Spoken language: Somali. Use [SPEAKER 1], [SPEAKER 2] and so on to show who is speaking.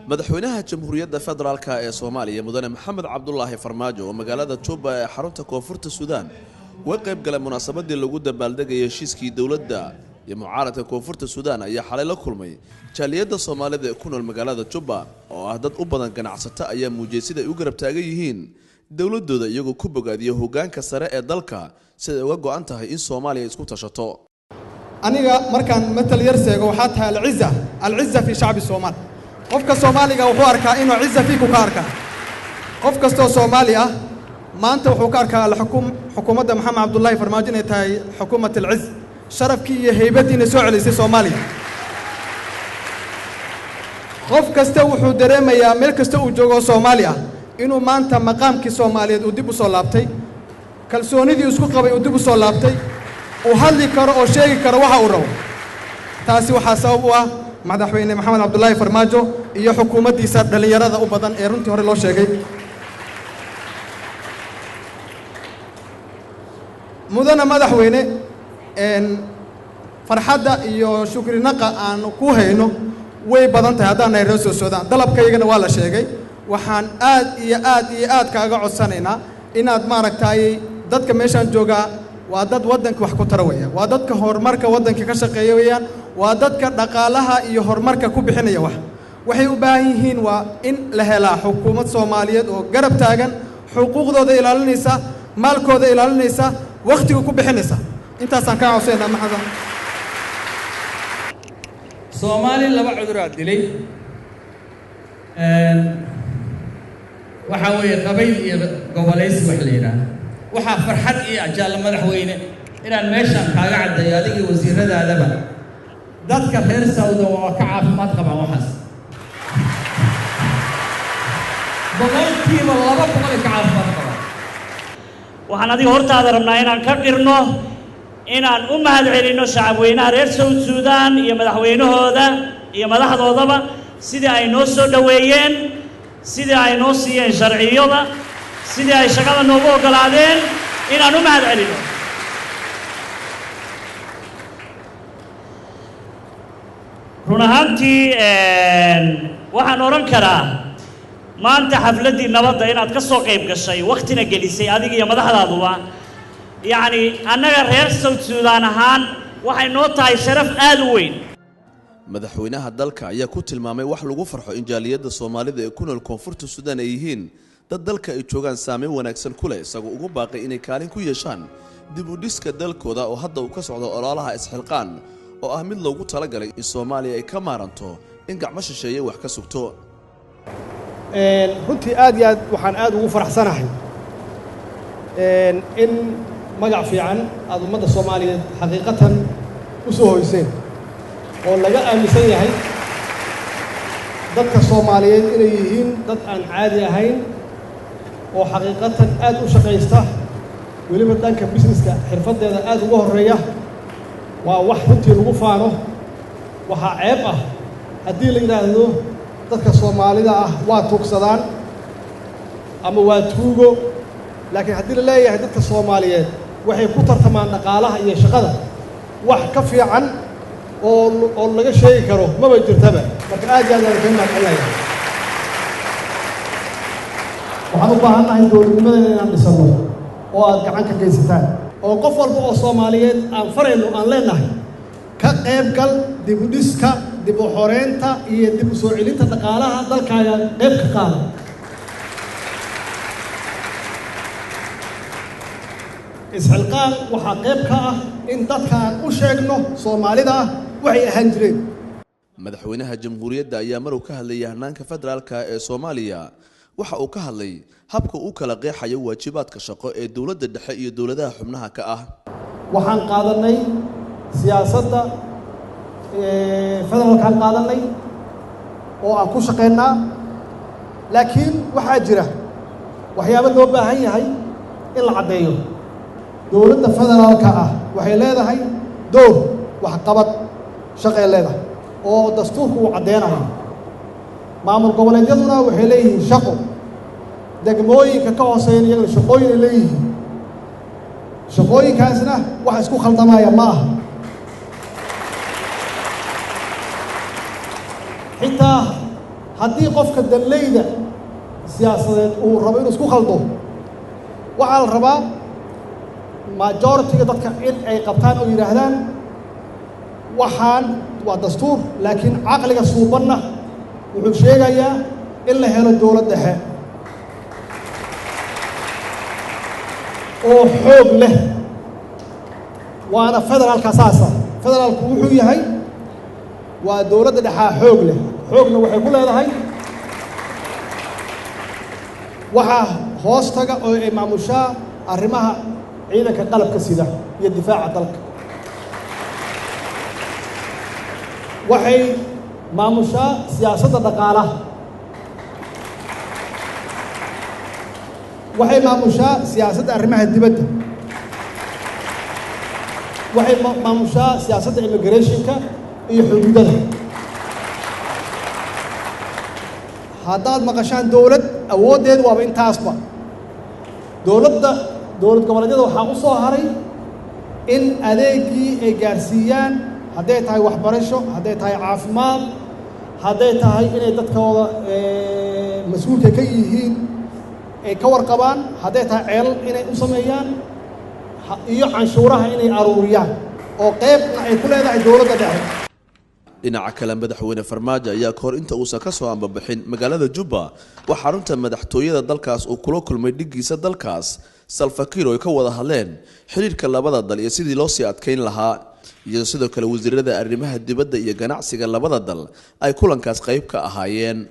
[SPEAKER 1] Madaxweynaha Jamhuuriyadda Federaalka ee Soomaaliya, Mudane Maxamed Cabdulaahi Farmaajo, oo magaalada Juba ee xarunta Koonfurta Suudaan uga qayb galay munaasabadii lagu dabaaldegayay heshiiskii dowladda iyo mucaaradka Koonfurta Suudaan, ayaa xalay la kulmay jaaliyadda Soomaalida ee ku nool magaalada Juba oo ah dad u badan ganacsato, ayaa muujiyey sida ay u garab taagan yihiin dowladooda, iyagoo ku bogaadiyay hogaanka sare ee dalka siday uga go'an tahay in Soomaaliya isku tashato.
[SPEAKER 2] Aniga markaan matal yar seego, waxaa tahay alciza, alciza fi shacbi Soomaal. Qofka Soomaaliga wuxuu arkaa inuu ciza fiiku ka arkaa. Qof kastoo Soomaali ah maanta wuxuu ka arkaa alxukum xukuumadda Maxamed Cabdullaahi Farmaajo inay tahay xukuumat alciz, sharafkii iyo heybaddiina soo celisay Soomaaliya. Qof kasta wuxuu dareemayaa meel kasta uu joogo Soomaali ah inuu maanta maqaamkii Soomaaliyeed uu dib u soo laabtay, kalsoonidii isku qabay uu dib u soo laabtay, uu hadli karo oo sheegi karo waxa uu rabo. Taasi waxaa sabab u ah Madaxweyne Maxamed Cabdullaahi Farmaajo iyo xukuumaddiisa dhallinyarada u badan ee runtii hore loo sheegay. Mudana madaxweyne, farxadda iyo shukrinaqa aan ku hayno way badan tahay haddaan nahay reer soo Suudaan. Dalabkaygana waa la sheegay. Waxaan aad iyo aad iyo aad kaaga codsanaynaa inaad maaragtay dadka meeshaan joogaa waa dad waddanka wax ku tara weeyaan, waa dadka horumarka waddanka ka shaqeeya weeyaan, waa dadka dhaqaalaha iyo horumarka ku bixinaya. Wax waxay u baahan yihiin waa in la helaa xukuumad Soomaaliyeed oo garab taagan, xuquuqdooda ilaalinaysa, maalkooda ilaalinaysa, wakhtiga ku bixinaysa. Intaasaan kaa codsaynaa, Maxamed.
[SPEAKER 3] Soomaali laba cuduraa dilay, waxaa weeye qabayl iyo gobolaysi wax la yidhaahdo. Waxaa farxad iyo ajaalla, madaxweyne, inaan meeshaan kaaga caddeeyo adigii wasiiradaadaba, dadka reer Sawdan waa ka caafimaad qabaan waxaas, 200% ay ka caafimaad qabaan.
[SPEAKER 4] Waxaan adiga hortaada rabnaa inaan ka qirno, inaan u mahad celinno shacabweynaha reer South Suudaan iyo madaxweynahooda iyo madaxdoodaba, sidii ay noo soo dhoweeyeen, sidii ay noo siiyeen sharciyada, sidii ay shaqada noogu oggolaadeen, inaan u mahad celinno. Run ahaantii waxaan odhan karaa maanta xafladdii nabadda inaad ka soo qayb gashay, wakhtina gelisay adiga iyo madaxdaaduba, yacni annaga reer South Suudaan ahaan waxay noo tahay sharaf aad u weyn.
[SPEAKER 1] Madaxweynaha dalka ayaa ku tilmaamay wax lagu farxo in jaaliyadda Soomaalida ee ku nool Koonfurta Suudaan ay yihiin dad dalka ay joogaan saameyn wanaagsan ku leh, isagoo ugu baaqay inay kaalin ku yeeshaan dib u dhiska dalkooda oo hadda uu ka socdo ololaha isxilqaan oo ah mid loogu talagalay in Soomaaliya ay ka maaranto in gacmo shisheeye wax ka sugto.
[SPEAKER 5] Runtii aad iyo aad waxaan aad ugu faraxsanahay in magac fiican aada ummadda Soomaaliyeed xaqiiqatan u soo hoyseen oo laga aaminsan yahay dadka Soomaaliyeed inay yihiin dad aan caadi ahayn oo xaqiiqatan aad u shaqaysta, weliba dhanka busineska xirfaddeeda aad uga horreeya. Waa wax runtii lagu faano. Waxaa ceeb ah haddii la yidhaahdo dadka Soomaalida ah waa tuugsadaan ama waa tuugo, laakiin haddii la leeyahay dadka Soomaaliyeed waxay ku tartamaan dhaqaalaha iyo shaqada, wax ka fiican oo laga sheegi karo maba jirtaba. Marka aad iyo aad aan kaga mahadcelinaya. Waxaan u baahan nahay dowladnimadeena inaan dhisanno oo aad gacan ka geysataan, oo qof walba oo Soomaaliyeed aan farayno, aan leenahay ka qayb gal dib u dhiska, dib u xoreynta iyo dib u soo celinta dhaqaalaha dalkaaga, qayb ka qaada. Isxilqaan waxaa qayb ka ah in dadka aan u sheegno Soomaalida ah waxay ahaan jireen.
[SPEAKER 1] Madaxweynaha Jamhuuriyadda ayaa maruu ka hadlayay hanaanka federaalka ee Soomaaliya waxa uu ka hadlay habka uu kala qeexayo waajibaadka shaqo ee dowladda dhexe iyo dowladaha xubnaha ka ah.
[SPEAKER 5] Waxaan qaadanay siyaasadda federaalkaan qaadanay oo aan ku shaqaynaa, laakiin waxaa jira waxyaabo loo baahan yahay in la caddeeyo. Dowladda federaalka ah waxay leedahay door waxqabad, shaqay leedahay oo dastuurku uu caddeynayo. Maamul goboleedyaduna waxay leeyihiin shaqo, degmooyinka ka hooseeyan iyagana shaqooyin ay leeyihiin. Shaqooyinkaasna wax isku khaldamaya ma aha. Xitaa Haddii qofka danleyda siyaasadeed uu rabo inuu isku khaldo, waxaa la rabaa majority-ga dadka in ay qabtaan oo yidhaahdaan waxaan waa dastuur, laakiin caqliga suubanna wuxuu sheegayaa in la helo dowlad dhexe oo xoog leh. Waana federaalka saasa. Federaalku wuxuu yahay waa dowladda dhexaa xoog leh, xoogna waxay ku leedahay waxaa hoos taga oo ay maamushaa arrimaha ciidanka qalabka sida iyo difaaca dalka. Waxay maamushaa siyaasadda dhaqaalaha, waxay maamushaa siyaasadda arrimaha dibadda, waxay maamushaa siyaasadda immigrationka iyo xuduudada. Haddaad maqashaan dowlad awooddeed waaba intaasba. Dowladda dowlad goboleedyada waxaa u soo haray in adeegii ay gaarsiiyaan, hadday tahay waxbarasho, hadday tahay caafimaad, hadday tahay inay dadkooda mas-uulka ka yihiin ay ka warqabaan, hadday tahay ceelal inay u sameeyaan iyo canshuuraha inay aruuriyaan, oo qeybna ay ku leedahay dowladda dhexe.
[SPEAKER 1] Dhinaca kale, madaxweyne Farmaajo ayaa kahor inta uusan ka soo ambabixin magaalada Jubba waxaa xarunta madaxtooyada dalkaas uu kula kulmay dhiggiisa dalkaas Salva Kiir, oo ay ka wada hadleen xiriirka labada dal iyo sidii loo sii adkeyn lahaa, iyo sidoo kale wasiirada arrimaha dibadda iyo ganacsiga labada dal ay kulankaas qayb ka ahaayeen.